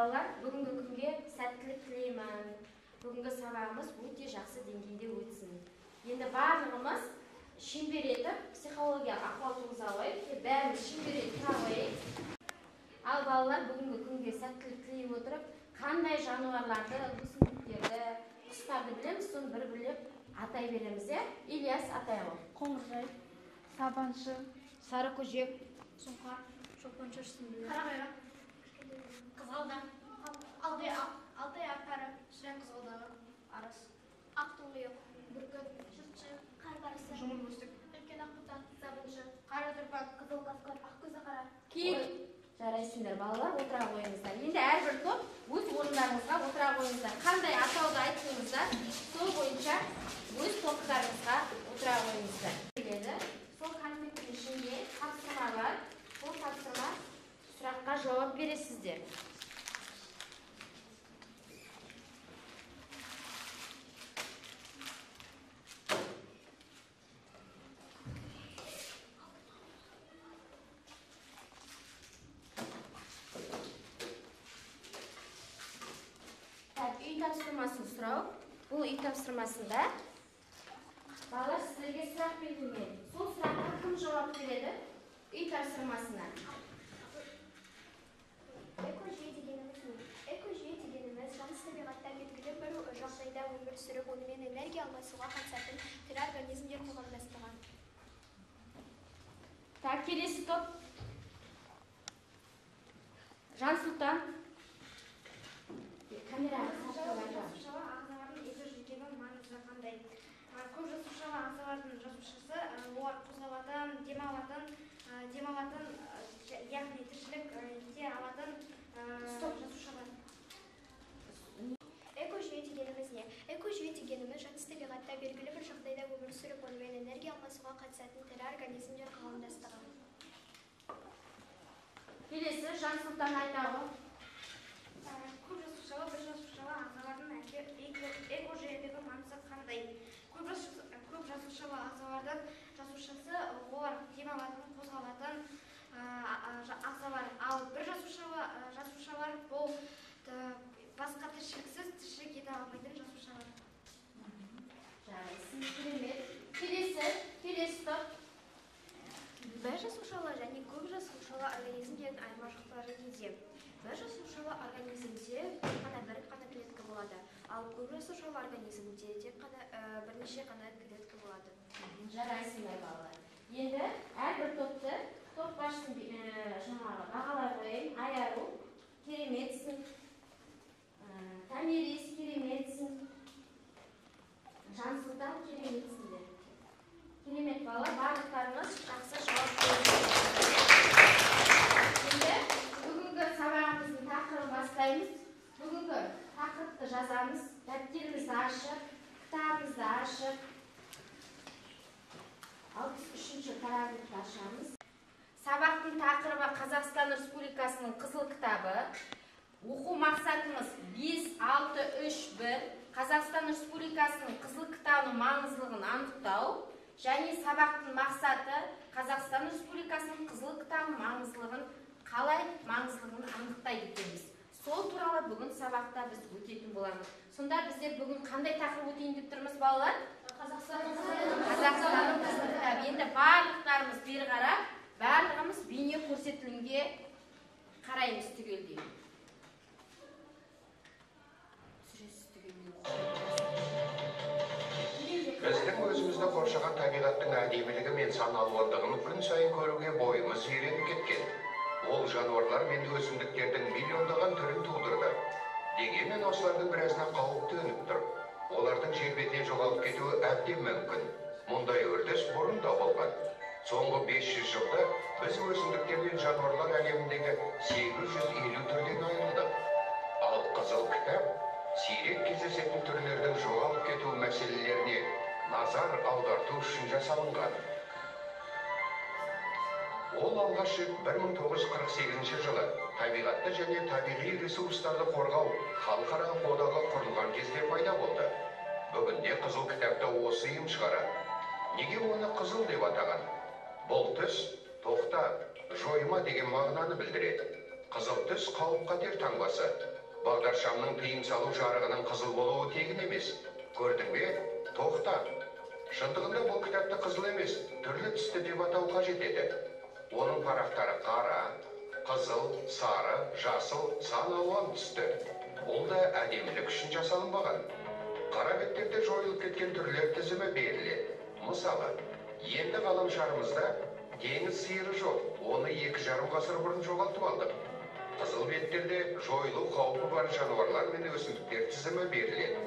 Балалар, бүгінгі күнге сәттілік тілеймін. Бүгінгі сабағымыз өте жақсы деңгейде өтсін. Енді барлығымыз шеңбер етіп, психологиялық ахуал туғыза қойып, бәріміз шеңбер етіп тұра қояйық. Ал балалар, бүгінгі күнге сәттілік тілей отырып, қандай жануарларды, өсімдіктерді, құстарды білеміз, соны бір-бірлеп атай береміз, иә? Ильяс, атай ғой. Қоңыржай, сабаншы, сары көжек, сұңқар, шолпан шаш сүмбілі, қарақайрақ, қызғалдақ, алтай арқары, шірен қызғалдағы, арыс, ақ тұңғиық, бүркіт, жыртшы, қар барысы, жұмыр өстік, үлкен аққұтан, сабыншы, қара тұрпан, қызыл қасқыр, ақкөзі қара, киік. Жарайсыңдар, балалар, отыра қойыңыздар. Енді әрбір топ өз орындарыңызға отыра қойыңыздар. Қандай атауды айттыңыздар, сол бойынша өз топтарыңызға отыра қойыңыздар. Сол конспекттің ішінде тапсырма бар. Сол тапсырма сұраққа жауап бересіздер. Үй тапсырмасын сұрау. Бұл үй тапсырмасында балалар, сіздерге сұрақ берілген. Сол сұраққа кім жауап береді? Үй тапсырмасына. Экожүйе дегеніміз не? Экожүйе дегеніміз жансыз табиғатта белгілі бір жағдайда өмір сүріп, онымен энергия алмасуға қатысатын тірі организмдер қоғамдастығы. Так, келесі топ. Жансұлтан. Камераға сақтап айтамын. Жасушалы ағзалардың экожүйедегі маңызы қандай? Көп жасушалы ағзалардың жасушасы олар қозғалатын, демалатын, яғни тіршілік ете алатын жасушалар. Экожүйе дегеніміз не? Экожүйе дегеніміз жансыз табиғатта белгілі бір жағдайда өмір сүріп, онымен энергия алмасуға қатысатын тірі организмдер қоғамдастығы. Келесі Жансұлтан айтады. Көп жасушалы, бір жасушалы ағзалардың экожүйедегі маңызы қандай? Көп жасушалы ағзалардың жасушасы олар демалатын, қозғалатын ағзалар. Ал бір жасушалар бұл басқа тіршіліксіз тіршілік ете алмайтын жасушалар. Жарайсың, керемет. Келесі топ. Бір жасушалы және көп жасушалы организмдердің айырмашылықтары неде? Бір жасушалы организмде тек қана бір қана клетка болады, ал көп жасушалы организмде тек қана бірнеше қана клетка болады. Жарайсыңдар, балалар. Енді әрбір топты топ басшысын жаңағы бағалай қояйын. Айару, кереметсің. Томирис, кереметсің. Жансұлтан, кереметсіңдер. Керемет, балалар, барлықтарыңыз жақсы жауап бердіңіздер. Енді бүгінгі сабағымыздың тақырыбын бастаймыз. Бүгінгі тақырыпты жазамыз. Дәптерімізді ашып, кітабымызды ашып, 63-ші параграфты ашамыз. Сабақтың тақырыбы Қазақстан Республикасының Қызыл кітабы. Оқу мақсатымыз 5, 6, 3, 1. Қазақстан Республикасының Қызыл кітабының маңыздылығын анықтау. Және сабақтың мақсаты Қазақстан Республикасының Қызыл кітабының маңыздылығын қалай маңыздылығын анықтайды екенбіз. Сол туралы бүгін сабақта біз өтетін боламыз. Сонда біздер бүгін қандай тақырып өтейін деп тұрмыз, балалар? Қазақстанның Қызыл кітабы. Енді барлықтарымыз бері қарап, барлығымыз бейне көрсетілімге қараймыз түгелдей. Түсіресіз түгелдей. Біздің өзімізді қоршаған табиғаттың әдемілігі мен сан алуандығын күн сайын көруге бойымыз үйреніп кеткен. Ол жануарлар мен өсімдіктердің миллиондаған түрін тудырды. Дегенмен осылардың біразына қауіп төніп тұр. Олардың жер бетінен жоғалып кетуі әбден мүмкін. Мұндай үрдіс бұрын да болған. Соңғы 500 жылда біз өсімдіктер мен жануарлар әлеміндегі 850 түрден айырылдық. Ал Қызыл кітап сирек кездесетін түрлердің жоғалып кетуі мәселелеріне назар аударту үшін жасалынған. Ол алғаш рет 1948 жылы табиғатты және табиғи ресурстарды қорғау халықаралық одағы құрылған кезде пайда болды. Бүгінде Қызыл кітапты осы ұйым шығарады. Неге оны қызыл деп атаған? Бұл түс тоқта, жойма деген мағынаны білдіреді. Қызыл түс қауіп-қатер таңбасы. Бағдаршамның тыйым салу жарығының қызыл болуы тегін емес. Көрдің бе? Тоқта. Шындығында бұл кітапты қызыл емес, түрлі түсті деп атау қажет еді. Оның парақтары қара, қызыл, сары, жасыл, сан алуан түсті. Бұл да әдемілік үшін жасалынбаған. Қара беттерде жойылып кеткен түрлер тізімі беріледі. Мысалы, енді ғаламшарымызда теңіз сиыры жоқ, оны 2,5 ғасыр бұрын жоғалтып алдық. Қызыл беттерде жойылу қаупі бар жануарлар мен өсімдіктер тізімі беріледі.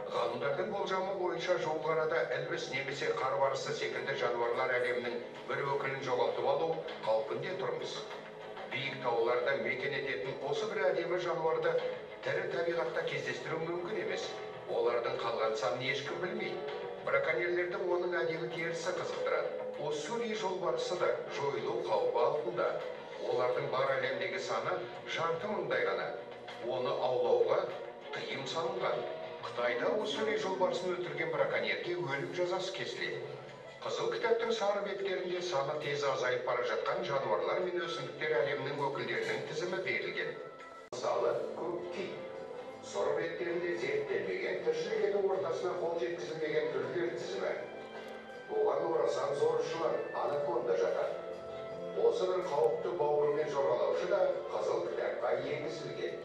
Ғалымдардың болжамы бойынша жуық арада ілбіс немесе қар барысы секілді жануарлар әлемінің бір өкілін жоғалтып алу қаупінде тұрмыз. Биік тауларда мекен ететін осы бір әдемі жануарды тірі табиғатта кездестіру мүмкін емес. Олардың қалған санын ешкім білмейді. Браконьерлерді оның әдемі терісі қызықтырады. Уссури жолбарысы да жойылу қаупі алдында. Олардың бар әлемдегі саны 500,000 ғана. Оны аулауға тыйым салынған. Қытайда Уссури жолбарысын өлтірген браконьерге өлім жазасы кесіледі. Қызыл кітаптың сары беттерінде саны тез азайып бара жатқан жануарлар мен өсімдіктер әлемінің өкілдерінің тізімі берілген. Мысалы, көк кит. Сұр беттерінде зерттелмеген, тіршілік ету ортасына қол жеткізілмеген түрлер тізімі. Оған орасан зор жылан, анаконда жатады. Осы бір қауіпті бауырымен жорғалаушы да қызыл кітапқа енгізілген.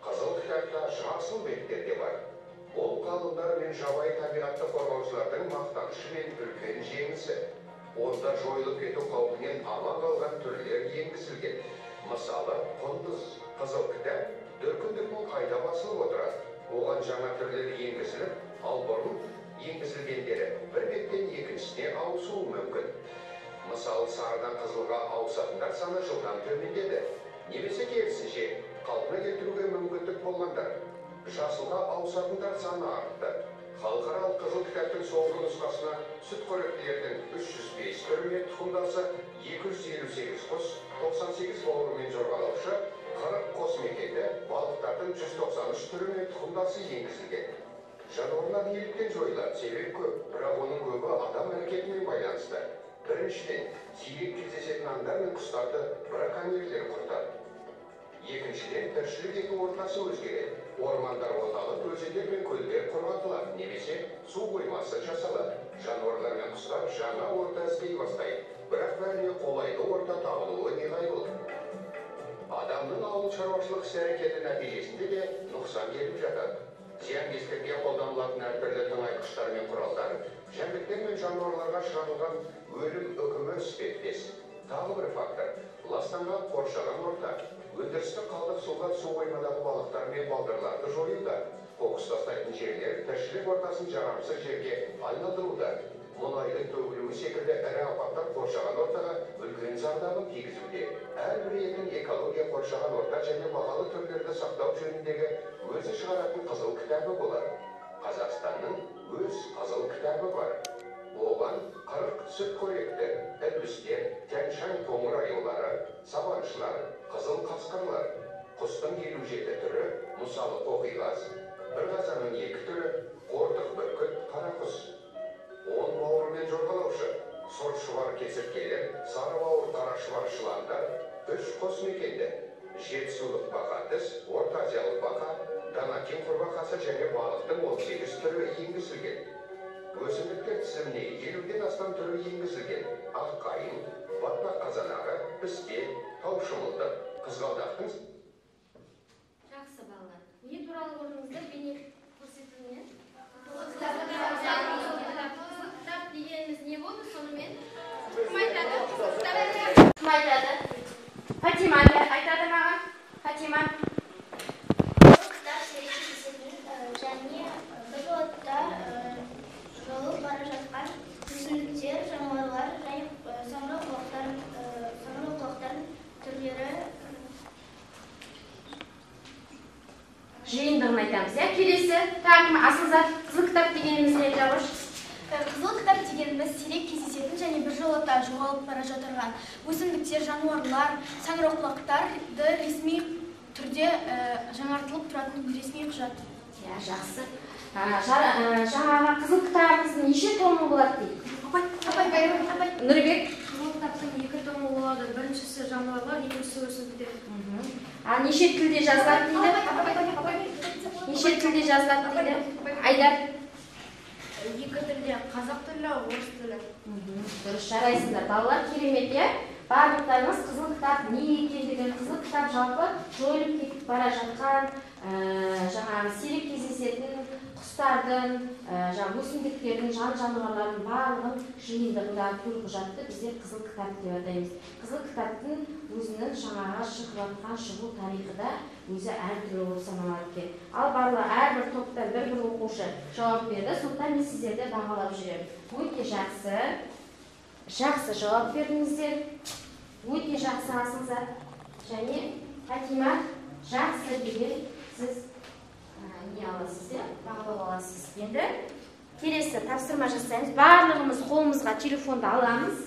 Қызыл кітапта жасыл беттер де бар. Ол ғалымдар мен жабайы табиғатты қорғаушылардың мақтанышы мен үлкен жеңісі. Онда жойылып кету қаупінен аман қалған түрлер енгізілген. Мысалы, құндыз, қызыл кітап дүркін-дүркін қайта басылып отырады. Оған жаңа түрлер енгізіліп, ал бұрын енгізілгендері бір беттен екіншісіне ауысуы мүмкін. Мысалы, сарыдан қызылға ауысатындар саны жылдам төмендеді. Немесе керісінше, қалпына келтіруге мүмкіндік болғандар. Жасылға ауысатындар саны артты. Халықаралық қызыл кітаптың соңғы нұсқасына сүтқоректілердің 305 түрі мен тұқымдасы, 258 құс, 98 бауырымен жорғалаушы, 40 қосмекенді балықтардың 193 түрі мен тұқымдасы енгізілген. Жануарлар неліктен жойылады? Себеп көп, бірақ оның көбі адам әрекетімен байланысты. Біріншіден, сирек кездесетін аңдар мен құстарды браконьерлер құртады. Екіншіден, тіршілік ету ортасы өзгереді. Ормандар оталып, өзендер мен көлдер құрғатылады, немесе су қоймасы жасалады. Жануарлар мен құстар жаңа орта іздей бастайды, бірақ бәріне қолайлы орта табылуы неғайбыл. Адамның ауыл шаруашылық іс-әрекеті нәтижесінде де нұқсан келіп жатады. Зиянкестерге қолданылатын әртүрлі тыңайтқыштар мен құралдар, жәндіктер мен жануарларға шығарылған өлім үкімі іспеттес. Тағы бір фактор – ластанған қоршаған орта. Өндірістік қалдық сулар су қоймадағы балықтар мен балдырларды жоюда, қоқыс тастайтын жерлер тіршілік ортасын жарамсыз жерге айналдыруда. Мұнайдың төгілуі секілді ірі апаттар қоршаған ортаға үлкен зардабын тигізуде. Әрбір елдің экология, қоршаған орта және бағалы түрлерді сақтау жөніндегі өзі шығаратын қызыл кітабы болады. Қазақстанның өз қызыл кітабы бар. Оған 40 сүтқоректі, ілбістер, Тянь-Шань қоңыр аюлары, сабаншылар, қызыл қасқырлар, құстың 57 түрі, мысалы қоқиғаз, бір қазанның 2 түрі, қортық бүркіт, қарақұс. 10 бауырымен жорғалаушы, сұр шұбар кесірткелер, сары бауыр қара шұбар жыландар, 3 қосмекенді, жетісулық бақа тіс, орта азиялық бақа, данакин құрбақасы және балықтың 18 түрі енгізілген. Өсімдіктер тізіміне 50-ден астам түрі енгізілген. Ақ қайың, батпақ қазанағы, пісте, тау шымылдық, қызғалдақтың. Жақсы балалар. Не туралы көрдіңіздер бейне көрсетілімнен? Қызыл кітап дегеніміз не болды сонымен? Кім айтады? Қызыл кітап кім айтады? Фатима айтады маған. Фатима. Қызыл кітап сирек кездесетін және біржолата жойылып бара жатқан өсімдіктер, жануарлар және саңырауқұлақтардың түрлері жиындығын айтамыз. Иә, келесі тағы кім? Асылзат, қызыл кітап дегеніміз не айтамыз? Қызыл кітап дегеніміз сирек кездесетін және біржолата жоғалып бара жатырған өсімдіктер, жануарлар, саңырауқұлақтарды ресми түрде жаңартылып тұратын ресми құжат. Иә, жақсы. Жаңағы қызыл кітабымыздың неше томы болады дейді? Апай, Нұрбек. Қызыл кітаптың 2 томы болады. Бірінші Біріншісі жануарлар, екіншісі өсімдіктер. Ал неше тілде жазылады дейді? Неше тілде жазылады дейді? Айдар. Екі тілде, қазақ тілі, орыс тілі. Дұрыс, жарайсыңдар. Балалар, керемет, иә? Барлықтарыңыз қызыл кітап не екендігін, қызыл кітап жалпы жойылып кетіп бара жатқан, жаңағы сирек кездесетін құстардың, жаңағы өсімдіктердің, жан-жануарлардың барлығын жиынтығындағы төлқұжатты біздер қызыл кітап деп атаймыз. Қызыл кітаптың өзінің жаңағы шығып жатқан шығу тарихы да өзі әртүрлі болып саналады екен. Ал барлығы әрбір топтан бір-бір оқушы жауап берді, сондықтан мен сіздерді бағалап жүремін. Өте жақсы, жақсы жауап бердіңіздер. Өте жақсы асылзат. Және Фатима, жақсы деген сіз не аласыз, иә? Бағалау аласыз. Енді келесі тапсырма жасаймыз. Барлығымыз қолымызға телефонды аламыз.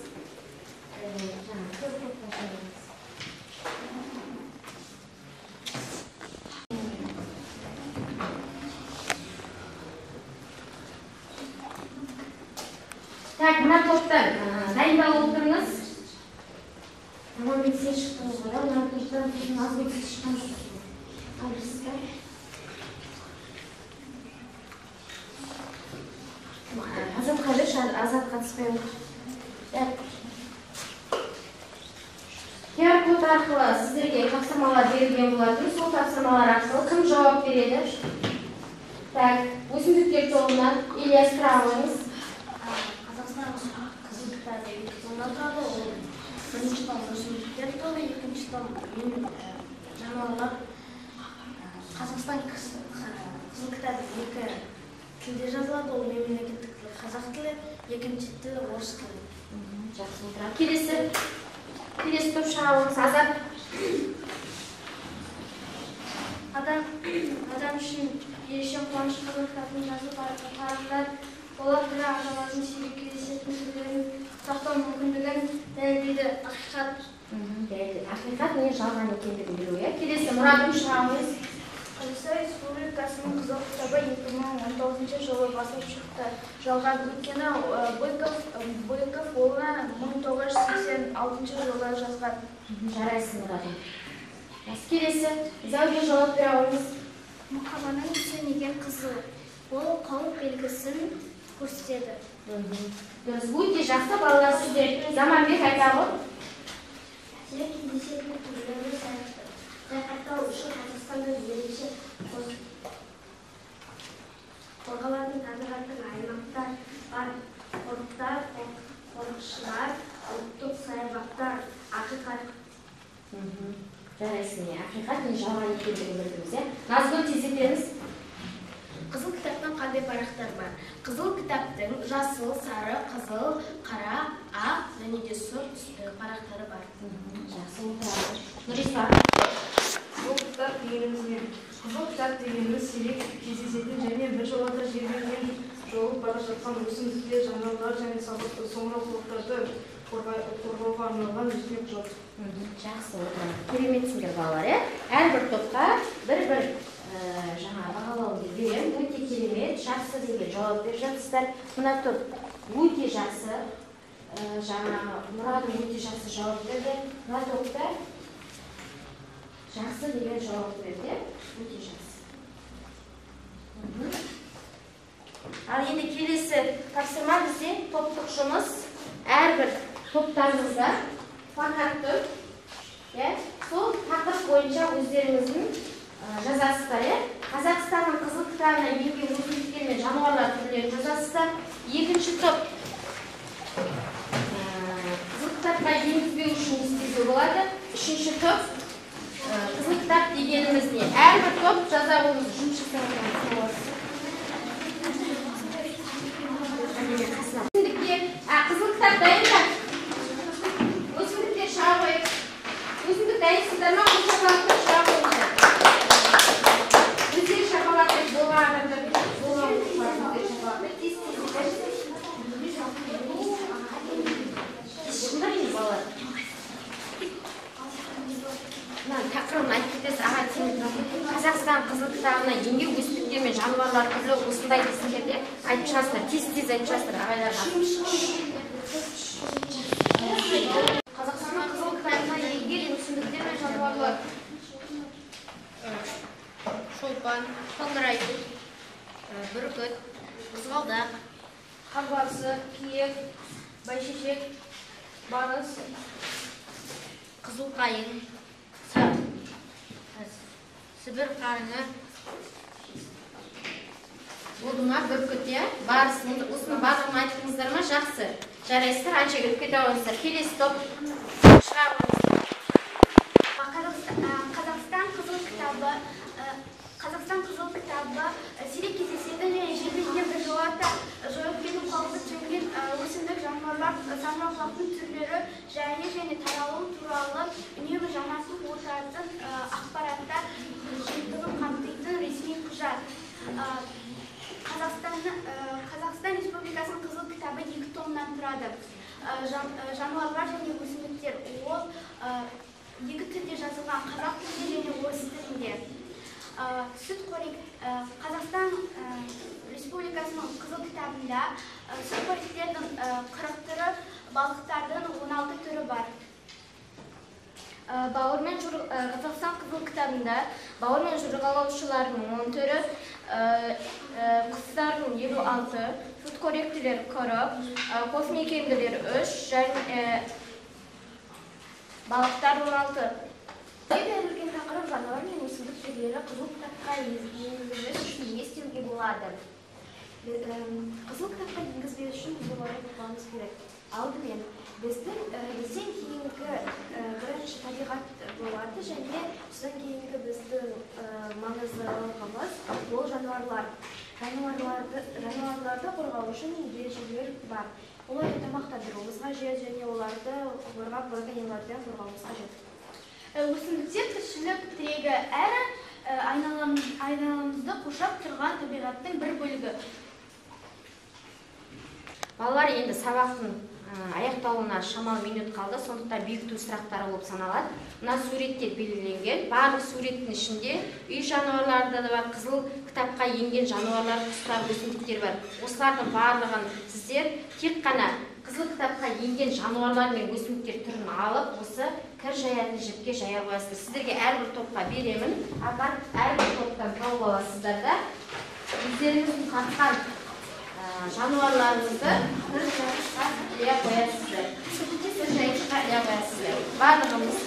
Так, мына топтан дайындалып отырыңыз. Аманбек, сен шықтыңыз ғой, мына топтан сосын Назгүл, сіз шыққан жоқсыз ғой. Аласыз ба? Азатқа берші, Азат қатыспай отыр. QR код арқылы сіздерге тапсырмалар берілген болатын. Сол тапсырмалар арқылы кім жауап береді? Так, өсімдіктер тобынан Ильяс, тұра қойыңыз. Қазақстан қызыл кітабы екі томнан тұрады. Ол бірінші том өсімдіктер тобы, екінші том жануарлар. Қазақстан қызыл кітабы екі тілде жазылады. Ол мемлекеттік тіл қазақ тілі, екінші тіл орыс тілі. Жақсы, отырады. Келесі топ шыға қойыңыз. Азат. Адам үшін ерекше қуаныш қызыл кітаптың жазу парақтар, олар тірі ағзалардың сирек кездесетін түрлерін сақтау мүмкіндігін дәлелдейді. Ақиқат. Ақиқат не жалған екендігін білу, иә? Келесі Мұратым, шыға қойыңыз. Қазақстан Республикасының қызыл кітабы 2019 жылы басылып шықты. Жалған, өйткені Быков оны 1986 жылы жазған. Жарайсың, Мұратым. Келесі Зәуре, жауап бере қойыңыз. Мұқабаның түсі неге қызыл? Ол қауіп белгісін көрсетеді. Дұрыс, өте жақсы, балалар, сіздер. Заманбек, айта ғой. Сирек кездесетін түрлерді саяхаттау үшін Қазақстанда ерекше қорғалатын табиғаттың аймақтар бар. Қорықтар, қорықшылар, ұлттық саябақтар. Ақиқат. Жарайсың, ақиқат не жалған екендігін білдіңіз, иә? Назгүл, тездетеміз. Қызыл кітаптың қандай парақтары бар? Қызыл кітаптың жасыл, сары, қызыл, қара, ақ және де сұр парақтары бар. Жақсы, отырады. Нұрислам. Қызыл кітап дегеніміз не? Қызыл кітап дегеніміз сирек кездесетін және біржолата жерден жойылып бара жатқан өсімдіктер, жануарлар және саңырауқұлақтарды қорғауға арналған ресми құжат. Жақсы, отырады. Кереметсіңдер, балалар, иә? Әрбір топқа бір-бір жаңа бағалауды беремін. Өте керемет, жақсы деген жауап беріп жатсыздар. Мына топ өте жақсы, жаңағы Мұрадым өте жақсы жауап берді. Мына топта жақсы деген жауап берді, өте жақсы. Ал енді келесі тапсырма бізде топтық жұмыс. Әрбір топтарыңызда плакат тұр, иә? Сол тақырып бойынша өздеріңіздің жазасыздар, иә? Қазақстанның қызыл кітабына енген өсімдіктер мен жануарлар түрлерін жазасыздар. Екінші топ қызыл кітапқа енгізбеу үшін не істеуге болады? Үшінші топ қызыл кітап дегеніміз не? Әрбір топ жаза қойыңыз, жұмыс жасап. Өсімдіктер, қызыл кітап дайын ба? Өсімдіктер шыға қойып. Өсімдік дайынсыздар ма? Қол шапалақтап шыға қойыңыздар. Өздері шапалақтайды, болған адамдар, болған оқушылар өздері шапалақтайды. Тез тез. Тез шығыңдар енді, балалар. Мына тақырыбын айтып кетесіз, аға, сен Қазақстан қызыл кітабына енген өсімдіктер мен жануарлар түрлі осындай дейсіңдер де айтып шығасыңдар, тез-тез айтып шығасыңдар ағайларға. Қазақстанның қызыл кітабына Шолпан, қоңыр аю, бүркіт, қызғалдақ, қар барысы, киік, бәйшешек, барыс, қызыл қайың, сібір қарыңы. Болды ма? Бүркіт, иә, барыс. Осының барлығын айттыңыздар ма? Жақсы. Жарайсыздар, әнші келіп кете алыңыздар. Келесі топ шыға қойыңыздар. Қазақстан Қызыл кітабы, Қазақстан Қызыл кітабы сирек кездесетін және жер бетінен біржолата жойылып кету қаупі төнген өсімдік, жануарлар, саңырауқұлақтың түрлері және таралуы туралы үнемі жаңартылып отыратын ақпараттар жиынтығын қамтитын ресми құжат. Қазақстан Республикасының Қызыл кітабы 2 томнан тұрады. Жануарлар және өсімдіктер. Ол 2 тілде жазылған, қазақ тілінде және орыс тілінде. Сүтқорек Қазақстан Республикасының Қызыл кітабында сүтқоректердің 40 түрі, балықтардың 16 түрі бар. Қазақстан Қызыл кітабында бауыр мен жорғалаушылардың 10 түрі, құстардың 56, сүтқоректілер 40, қосмекенділер 3 және балықтар 16. Берілген тақырып жануар мен өсімдік түрлері Қызыл кітапқа енгізілмес үшін не істеуге болады? Қызыл кітапқа енгізбес үшін біз оларды қорғауымыз керек. Алдымен бізден кейінгі бірінші табиғат болады және содан кейінгі біздің маңыздылығымыз ол жануарлар. Жануарларды қорғау үшін ережелер бар. Оларды тамақтандыруымыз қажет және оларды қорғап браконьерлерден қорғауымыз қажет. Өсімдіктер тіршілік тірегі әрі айналамызды қоршап тұрған табиғаттың бір бөлігі. Балалар, енді сабақтың аяқталуына шамалы минут қалды, сондықтан бекіту сұрақтары болып саналады. Мына суреттер белгіленген, барлық суреттің ішінде үй жануарлары да бар, қызыл кітапқа енген жануарлар, құстар, өсімдіктер бар. Осылардың барлығын сіздер тек қана қызыл кітапқа енген жануарлар мен өсімдіктер түрін алып, осы кір жаятын жіпке жая қоясыздар. Сіздерге әрбір топқа беремін, апарып әрбір топтан тауып аласыздар да, өздеріңіздің тапқан жануарларыңызды кір жайғышқа іле қоясыздар. Кір жайғышқа іле қоясыздар. Барлығымыз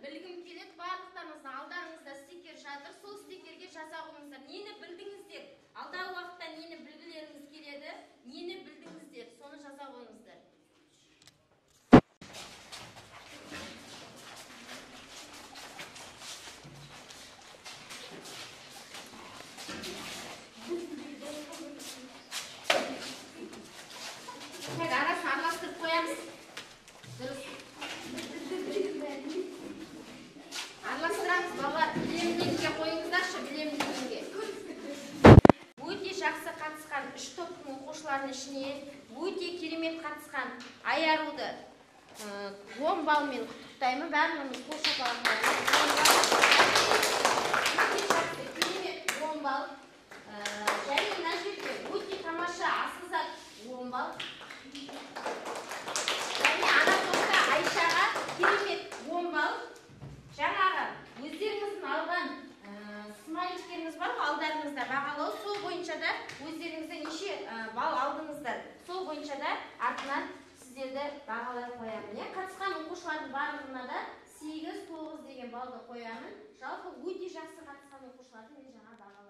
білгім келеді. Барлықтарыңыздың алдарыңызда стикер жатыр. Сол стикерге жаза қойыңыздар. Нені білдіңіздер? Алдағы уақытта нені білгілеріңіз келеді? Нені білдіңіздер? Соны жаза қойыңыздар. Так, арасын араластырып қоямыз. Дұрыс. Араластырамыз, балалар. Білемін дегенге қойыңыздаршы, білемін дегенге. Өте жақсы қатысқан 3 топтың оқушыларының ішінен өте керемет қатысқан Аяруды 10 балмен құттықтаймын. Барлығымыз қол шапалақтаймыз. Өте жақсы, керемет 10 балл. Және мына жерде өте тамаша Асылзат 10 балл. Және ана топта Айшаға керемет 10 балл. Жаңағы өздеріңіздің алған смайликтеріңіз бар ғой, алдарыңызда бағалау, сол бойынша да өздеріңізді неше балл алдыңыздар, сол бойынша да артынан сіздерді бағалай қоямын. Қатысқан оқушылардың барлығына да 8-9 деген баллды қоямын. Жалпы өте жақсы қатысқан оқушыларды мен жаңа бағалаймын.